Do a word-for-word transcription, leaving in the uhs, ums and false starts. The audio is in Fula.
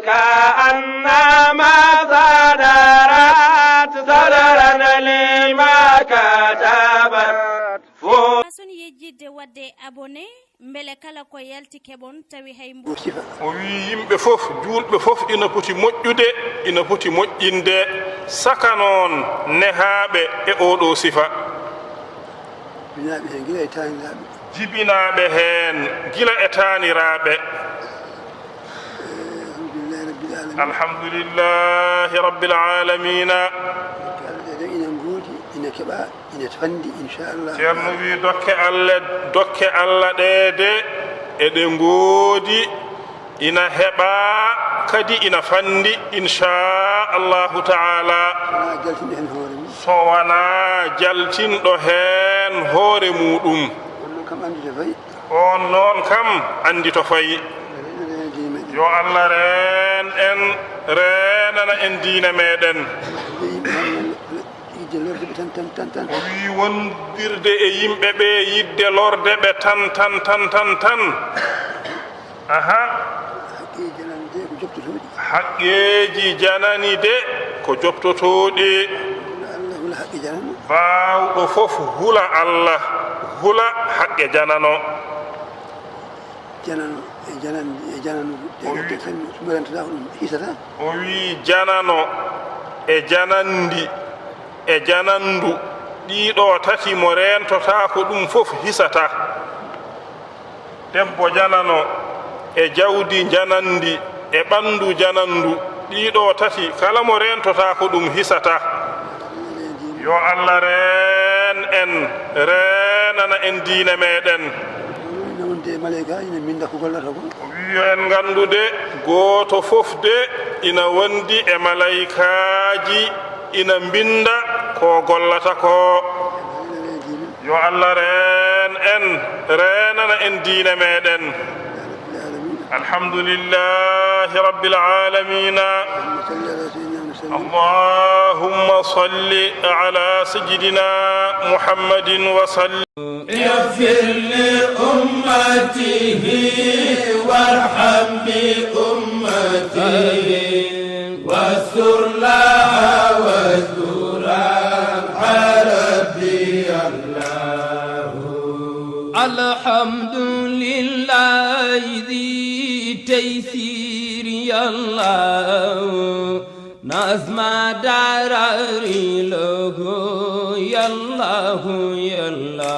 كأنما صدرت صدرا لما كتبت. Fo- Son yejjitde waɗde abonné, mbele kala ko yalti keɓon tawi hay mbo. Sifa. O wii yimɓe fof, juulɓe fof ina poti moƴƴude, ina poti moƴƴinde, saka noon nehaaɓe e oo ɗoo sifa. Binaaɓe heen gila e taaniraaɓe. Jibinaaɓe heen gila e taaniraaɓe. Alhamdulillahi rabbil aalamiina. Alhamdulillahi rabbil aalamiina. Dokke Allah ɗee ɗoo ina ngoodi, ina keɓa, ina fanndi, inchallah. Ceerno wii dokke Allah, dokke Allah ɗee de, eɗe ngoodi, ina heɓa, kadi ina fanndi, inchallahu taala. Wonaa jaltinɗo heen hoore mum. So wonaa jaltinɗo heen hoore muuɗum. Kono kam anndi to fayi. On noon kam anndi to fayi. Yo Allah reen en, reenana en diine meɗen. Yidde lorde ɓe tan, tan, tan, tan. O wii wondirde e yimɓe ɓe yidde lorde ɓe tan, tan, tan, tan, tan. Aha. Haqqeeji janani de ko joptotooɗi. Haqqeeji janani de ko joptotooɗi. Hula Allah, hula haqqe janano. Baawɗo fof hula Allah, hula haqqe janano. Janano e janandi, e janandu. O wi- Ɗe tan, ɗe tan, ɗum rentata ko ɗum hisata. O wii janano e janandi e janandu, ɗiɗo tati mo rentotaa ko ɗum fof hisata. Debbo janano e jawdi janandi e ɓanndu janandu, ɗiɗo tati kala mo rentotaa ko ɗum hisata. Yo Allah reen en, reenana en diine meɗen. Ina wondi e maleyka, ina mbinnda ko gollata ko. O wii yo en nganndu de, gooto fof de ina wondi e malaykaaji, ina mbinnda ko gollata ko. Yo Allah reen en, reenana en diine meɗen. Alhamdulillahi rabbil aalamiina. اللهم صل على سيدنا محمد وسلم. اغفر لأمته وارحم بأمته واستر لها واسترها ربي الله. الحمد لله ذي التيسير يا الله. نظم درر له يا الله يا الله.